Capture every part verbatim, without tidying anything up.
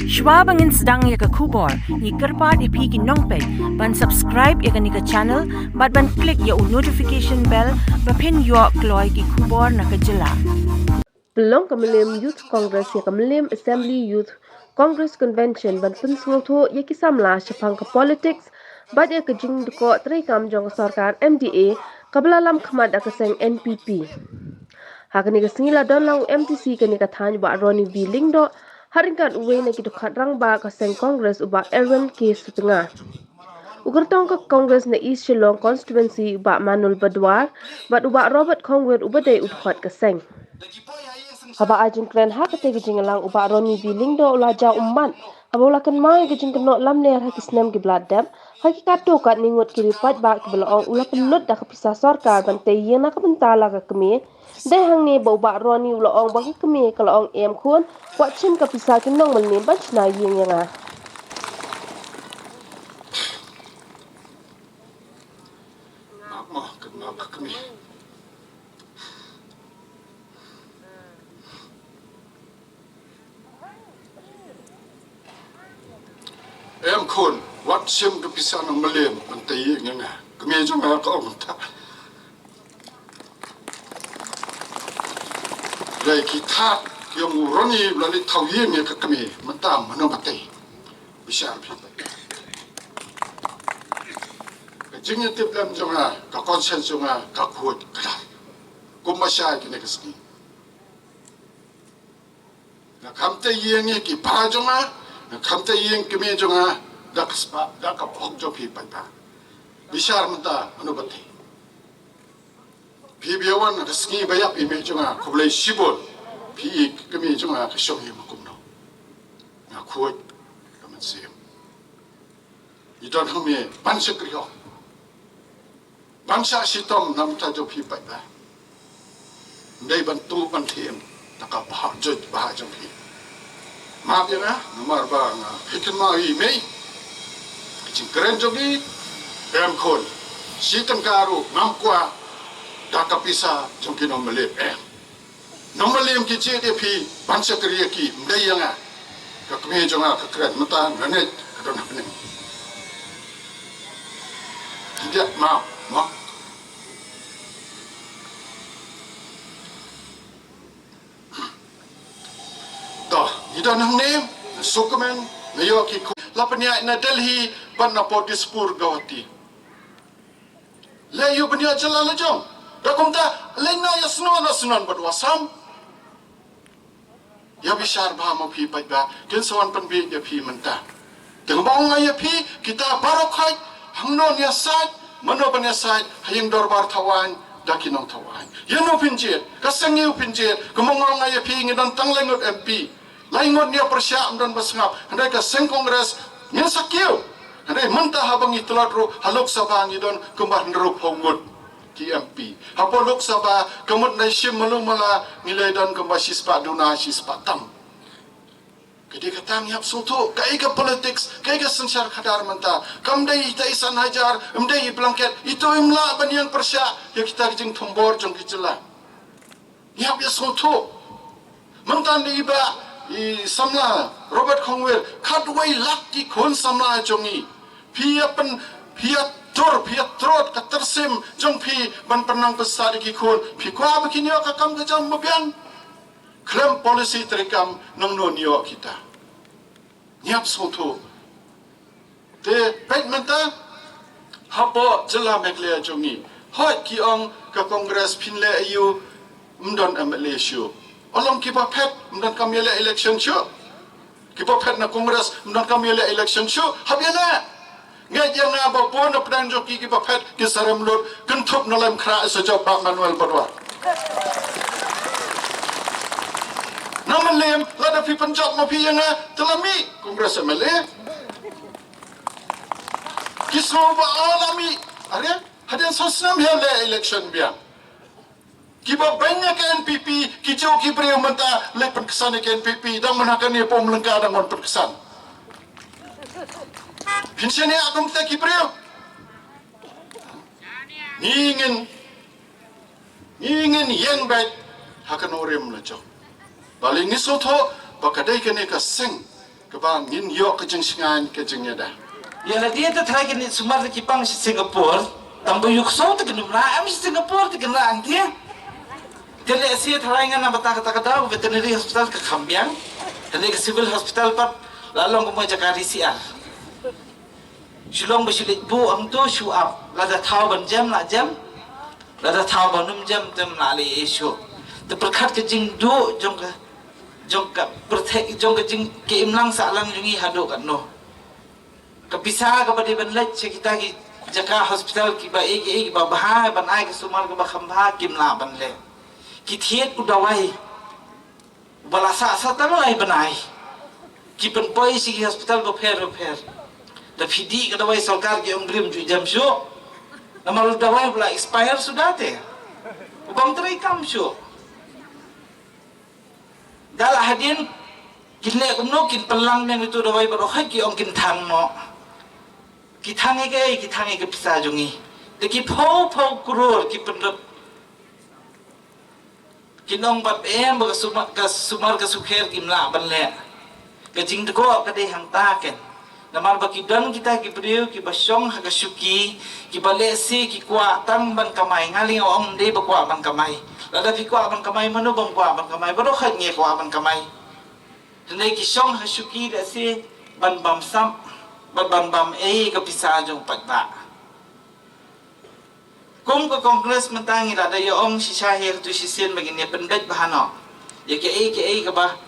Shuwa ba ngin sdang ïa ka khubor, ngi kyrpad ïa phi ki nongpeit ban subscribe ïa kane ka channel bad ban click ïa u notification bell ba phin ïoh kloi ki khubor na ka jylla. Pynlong ka Mylliem Youth Congress ïa ka Mylliem Assembly Youth Congress Convention ban pynsngewthuh ïa ki samla shaphang ka politics bad ïa ka jingdkoh treikam jong ka sorkar M D A kaba la lam khmat da ka seng N P P. Ha kane ka sngi la don lang u M D C kane ka thaiñ, Bah Ronnie V Lyngdoh, ha ryngkat uwei na ki dkhot rangbah ka seng Congress, u Bah Erwin K Sutnga. U kyrtong ka Congress na East Shillong Constituency, u Bah Manuel Badwar, bad u Bah Robert Khongwir uba dei u dkhot ka seng. Haba ai jingkren ha katei ka jingïalang, u Bah Ronnie V Lyngdoh u la jaw ummat haba u la kynmaw ïa ka jingkynnoh lamler ha ki snem kiba la dep, ha ki katto katne ngut ki riew paidbah kiba la ong u la pynlut da ka pisa sorkar ban tei ïing na ka bynta la ka kmie. Dei hangne ba u Bah Ronnie u la ong ba ka kmie ka la ong, em khun, wat shim ka pisa ki nongmylliem ban shna ïing ïa nga. Map mo, kynmaw ka kmie. Em khun, wat shim ka pisa nongmylliem ban tei ïing ïa nga. Kmie jong nga ka ong kumta. Hynrei ki thad ki ong u Ronnie u la leit thaw ïing ïa ka kmie, mynta mano ba tei? Bishar phi. Ka jingïatiplem jong nga, ka conscience jong nga ka khuid kdar. Kumba shai kine ki sngi. Nga kham tei ïing ïa ki para jong nga, nga kham tei ïing kmie jong nga, da ka spah, da ka hok jong phi paidbah. Bishar mynta mano ba tei? Phi ba ïa wan ha ka sngi ba ïap i mei jong nga, khublei shibun. Phi i kmie jong nga ka shong ïa ma kumno. Nga khuid ka mynsiem. Ngi don hangne ban shakri hok, ban shah shitom na bynta jong phi paidbah. Ym dei ban tuh ban thiem da ka bhah juit bhah jong phi. Map ïa nga namar ba nga phi kynmaw i mei. Ka jingkren jong i, em khun, shi tyngka ruh ngam kwah da ka pisa jong ki nongmylliem, em. Nongmylliem ki jied ïa phi ban shakri ïa ki, ym dei ïa nga. Ka kmie jong nga ka kren mynta, nga ngeit ka don ha bneng. Ngi ïa map mo. To, ngi don hangne, sukmen, nga ïoh ki khu-, la pynïaid na Delhi bad na Port Dispur, Guwahati. Leh ïa u bniah jylla la jong. Da kumta leh na ïa snon na snon bad wa sam. Ïa bishar bha mo phi paidbah, kin sa wan pynbiej ïa phi mynta. Tang ba ong nga ïa phi, kita baroh khoit, hangno ïa sait, mano ban ïa sait, ha ïing dorbar thawaiñ, da ki nong thawaiñ. Ïa no phin jied, ka seng ïa u phin jied, kumba ong nga ïa phi ngi don tang lai ngut M P. Lai ngut ngi ïa pyrshah ym don ba sngap, hynrei ka seng Congress ngin sa kiew. Hynrei mynta haba ngi tlot ruh ha Lok Sabha ngi don kumba hynriewphew ngut ki M P. Hapoh Lok Sabha ka mut ngi shim malu mala ngi la don kumba shispah duna shispah tam. Ka dei kata ngi hap sngewthuh kaei ka politics, kaei ka synshar khadar mynta. Kam dei ita i san hajar, ym dei i blanket, ito im lah ban ïeng pyrshah ïa kita ki jingthombor jong ki jylla. Ngi hap ïa sngewthuh. Mynta i bah i samla Robert Khongwir, khatwei lak ki khun samla jong ngi. Phi ïa pyn, phi ïa tur, phi ïa trot ka tyrsim jong phi ban pynnang pynstad ïa ki khun. Phi kwah ba kin ïoh ka kam ka jam ba biang? Khlem policy treikam nangno ïoh kita. Ngi hap sngewthuh. Te peit mynta hapoh jylla Meghalaya jong ngi. Hooid ki ong ka Congress phin leh aiu, ym don M L A shuh. Ong long kiba phet ym don kam ïaleh election shuh. Kiba phet na Congress ym don kam ïaleh election shuh. Hap ïaleh. Ngeit ïa nga ba bun na pdeng jong ki kiba phet ki sa rem lut, kynthup na lem khrah sa jop Bah Manuel Badwar. Na Mylliem lada phi pynjop ma phi ïa nga, te la mih Congress M L A. Ki sngew ba o la mih. Are, hadien saw snem hi leh election biang. Kiba beiñ ïa ka N P P, ki jong ki briew mynta leh pynksan ïa ka N P P, dang mynta kane pom lyngka dang wan pynksan. Phin shaniah kumta ki briew. Ngi ngin, ngi ngin ïeng beit ha ka nongrim la jong. Balei ngi sngewthuh ba ka dei kane ka seng Kaba ngin ïoh ka jingshngaiñ ka jingïada. Ïa lade te trai kin sumar ki pang sha Singapore. Tang ba ïoh kso te kin mra em sha Singapore te kin ra ang te. Te lehse trai ngan na bata kata ka daw veterinary hospital ka kham biang. Te lehse ka civil hospital pat la long ka mo jaka D C R. Shillong ba shu leit buh hangto shu ap. Lada thaw ban jem la jem. Lada thaw ban ym jem te ym la leh issue. Te pyrkhat ka jingduh jong ka jong ka pyrthei jong ka jing ka imlang sahlang jong ngi haduh katno. Ka pisa kaba dei ban leit sha kita ki jaka hospital kiba ei ei kiba bha ban ai ka sumar kaba kham bha kim lah ban leh. Ki thied u dawai ba la sah sah tang lai ban ai. Ki pynpoi sha ki hospital bapher bapher. Da phi dih ka dawai sorkar ki ong briew ym ju jem shuh. Namar u dawai ba la expire suda te. U bym trei kam shuh. Da la hadien kin leh kumno kin pynlang meng itu dawai baroh hai ki ong kin thang mo. Ki thang ïa kaei, ki thang ïa ka pisa jong ngi. Te ki phew phew klur ki pynlut. Kin ong pat em ba ka sumar ka sumar ka sukher kim lah ban leh. Ka jingdkoh ka dei hangta ken. Namar ba ki don kita ki briew kiba shong ha ka shuki, kiba lehse ki kwah tang ban kamai, nga lei nga ong ym dei ba kwah ban kamai. Lada phi kwah ban kamai, mano bym kwah ban kamai, baroh hai ngi kwah ban kamai. Hynrei ki shong ha shuki lehse ban bam sap, ban ban bam ei ka pisa jong paidbah. Kum ka Congress mynta ngi la da ïa ong shisha hi ha tu shisien ba ngin ïa pynbeit bha noh ïa kaei kaei kaba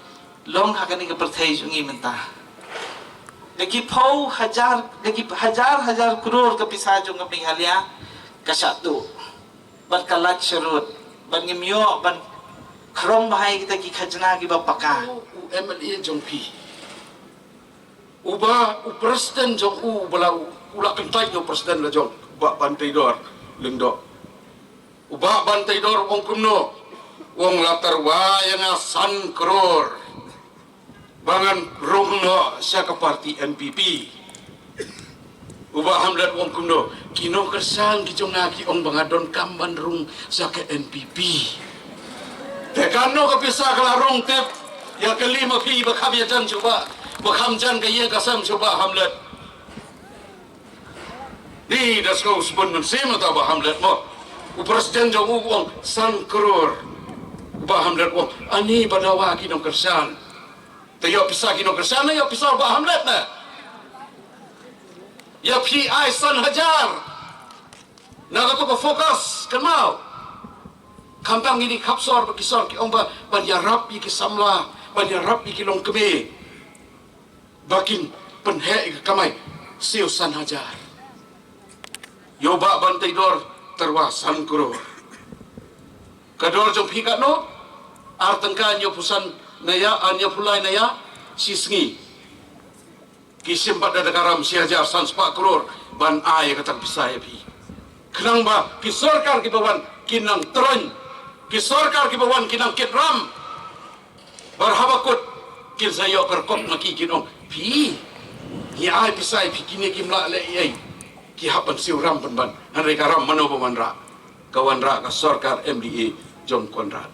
long ha kane ka pyrthei jong ngi mynta. Da ki phew hajar, da ki hajar hajar klur ka pisa jong ka Meghalaya ka shah tuh. Bad ka lait sharud bad ngim ïoh ban khrong bha ïa kita ki khajna kiba paka. U M L A jong phi. Uba u president jong u ba la u, u la kyntait ïa u president la jong, u Bah Banteidor Lyngdoh. U Bah Banteidor u ong kumno, u ong la tyrwa ïa nga san klur ba ngan rung noh sha ka party N P P. U Bah Hamlet u ong kumno, ki nongkyrshan ki jong nga ki ong ba nga donkam ban rung sha ka N P P. Te kano ka pisa ka la rung tip ïa kali ma phi ba kham ïajan shuh bah, ba kham jan ka ïing ka sem shuh bah Hamlet. Ni da sngewsih bun mynsiem ta bah Hamlet mo. U president jong u u ong san klur. U bah Hamlet u ong ani ba dawa ki nongkyrshan. Te ïoh pisa ki nongkyrshan ne ïoh pisa u bah Hamlet ne. Ïa phi ai san hajar. Na kato ka focus kynmaw. Khamtam ngi dei khap sor ba ki sor ki ong ba ban ïarap ïa ki samla, ban ïarap ïa ki longkmie. Ba kin pynheh ïa ka kamai siew san hajar. Ïa u Bah Banteidor tyrwa san klur. Ka dor jong phi katno? Ar tyngka hynñiew phew san na ïa, ar hynñiew phew lai na ïa shi sngi. Ki shim pat da ka ram shi hajar san spah klur ban ai ïa kata ka pisa ïa phi. Khnang ba ki sorkar kiba wan kin nang troiñ, ki sorkar kiba wan kin nang kit ram. Bad haba kut kin sa ïoh kyrkop ma ki kin ong phi, ngi ai pisa ïa phi, kine kim lah leh ei ei. Ki hap ban siew ram pynban. Hynrei ka ram mano ba wanrah? Ka wanrah ka sorkar M D A jong Conrad.